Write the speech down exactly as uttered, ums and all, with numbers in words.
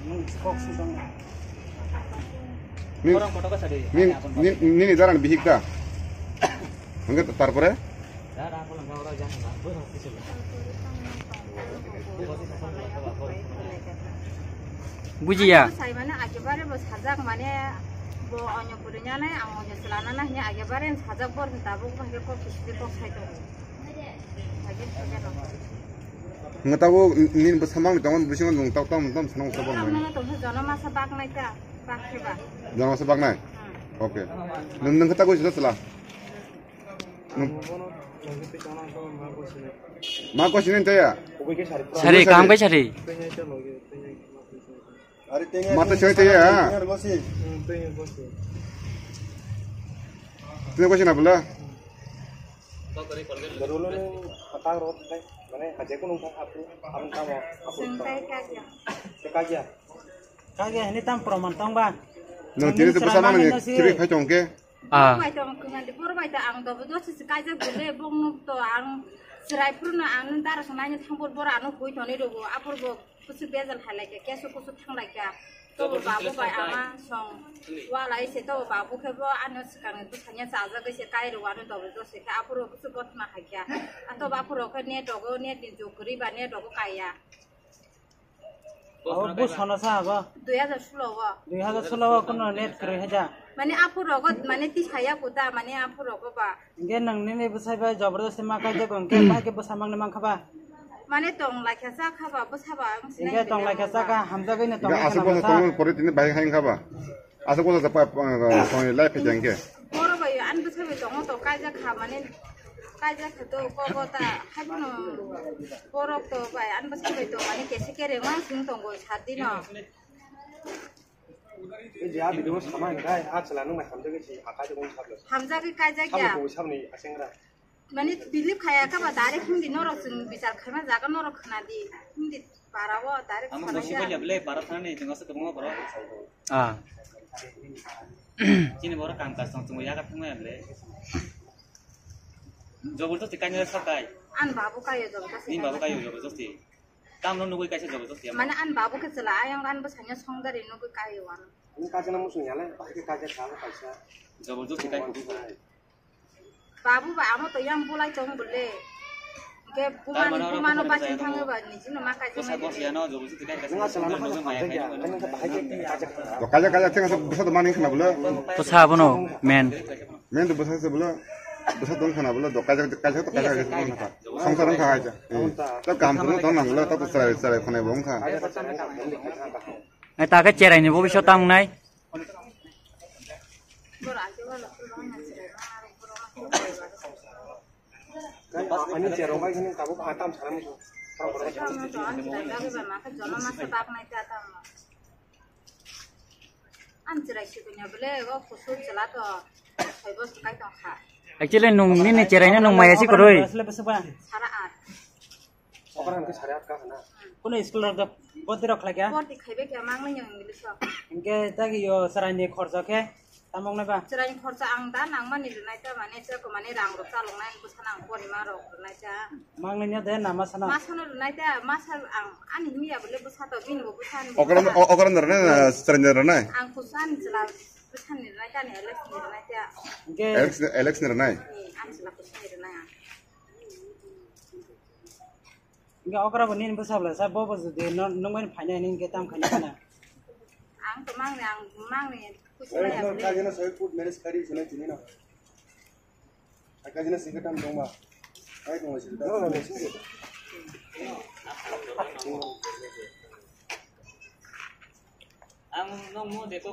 Ni, ni, ni, ni daran bihik da. Hangke tarpore? Bujiya. Sai mane akebare bo sajak mane bo onyo puri nyanai, ang onyo selana na hini akebare sajak bor tabuk hangke kok kisri kok sai tongo. Hingke tabuk nini bwsamang ni tongo, bisingo nwng tok tom tom sanang sabang nai. Nwng tong jono masa bak nai ta, bak khe ba. Jono masa bak nai? Hmm. Okay. Nwng, nwng khe tabuk sila sila. Nwng. Ma ko sini ta ya? Sari, kaham kai sari. Mata sini ta ya? Tini ko sini bela? Dulu ni patang rot kai, mana aja ko nungkha aku, aku tamo, aku Sengkai tamo. Kagya. Kagya. Kagya, ini tam proman tong ba? Nang tini tu bersama ni, kiri khai tong ke? Ah. Bai tong kungan di por bai ta ang dobo dosi se kaijak bole bong nuk to ang serai purno ang nung dara sanai ni thang bor bor ano hui toni rogo apor bo. Kusu bejal hai lai khe, kesu kusu thang lai khe. Tobo babu bai ama song walai se, tobo babu khe bo ano swkang ni bwsanya chajagwi se kai rw ano tobo dosi khe, aphuru kusu botma hai khe. A tobo aphuru khe net rogo, net ni jug kwrwi ba net rogo kaiya. Abo bwsano sa abo? Dui hajar sulo o. Dui hajar sulo o kuno net kwrwi hai da? Mane aphuru rogo, mane tisaya kuda, mane aphuru rogo ba. Hingke nang nini bwsai bai jabardasti ma kaijago, hingke bai khe bwsa mangni mankha ba? Mane tong laikha cha kha ba, bwsa ba ang sinai. Hingke tong laikha cha kha, hamjagwi no tong Hingke laikha aswk na bwsa bwsa. Tongmani pore tini bai hai wngkha ba? Aswk bwsa cha pa, pa, pa, lai phai jang khe. Boro bai an bwsa bai tongo to kaijak kha mane, kaijak kha to kogo ta haiphano borok to bai an bwsa bai to mane kesi kereng ma sing tongo sat dino. Video sama hingkai, a chwla nung bai hamjagwi si, a kaijak wng sablo. Hamjagwi kaijak ya. Sablo, sabni asengra. Mane believe khaya kha ba direct hindi norok chwng bichar khaima jaga norok khna di. Hindi para o direct Amo sana gosi ya. Bali abele para thani chwng asa kwbangma borok. Ah. Chini borok kam kaj tong chwng yaga thangma abele. Jobor josti kainwi sakai. An babu kayo jobor josti. Ni babu kayo jobor josti. Tamno nugui kaisa jobor josti. Mane an babu khe chwla ayang an bwsanya songdari nugui kayo ano. Ni kaisa na musung yale, bahai khe kaisa kha kaisa. Jobor josti kai kubu. Babu ba amo to yang bulai tong bole. Ke bumano bumano bachin thangwi ba nijino ma kaisa. Bosa bosi ano jobor josti kai kaisa. Nunga chwla no kaisa. Bahai khe kaisa kha. Kaisa kaisa thang sa bosa to mani khna bole. Bosa abono men. Men to bwsa se bolo, bwsa tong khana bolo, do kaisa, kaisa to kaisa kaisa tong khana. Songsa rang kha kaisa. To kam to tong nang bolo, to to chwrai chwrai khana bo wngkha. Ai ta khe cherai ni bo biso tang nai. Ani cherai bai khini tabuk atam saram. Jono masa bak nai ta tamo. An cherai sikunya bole o kusur chwla to soi boso kai tong kha. Actually nung nini cherai no nung maya si koroi. Sara at. Okra hangke sare atka hana. Kuno school rok boti rok khlai kya? Boti khaibe kya mang nai English o. Hingke tagi yo cherai ni khorcha khe tamong nai ba? Cherai ni khorcha ang da nang mani rwnai ta mane chako mane rang rok chalok nai bwsa nang pori ma rok rwnai ta. Mang nini de nama sana. Masano rwnai ta, masa ang ani himya bole bwsa to bini bo bwsa ni. Okra, o-, okra ni rwnai na, srani rwnai? Ang kusan jela bwsa ni rwnai ta ni Alex ni rwnai ta. Hingke Alex, Alex ni rwnai? Ni, ang jela bwsa ni rwnai ang. Hingke okra bo nini bwsa bwla sa bo bo jodi no, nung bai phainai hini hingke tam khainai khana. Ang to mang ni, ang mang ni. Kajina sai food manage kari sunai chini na. Kajina singkhe tam tongma. Ai tongma singkhe tam. Ang nong mo de to.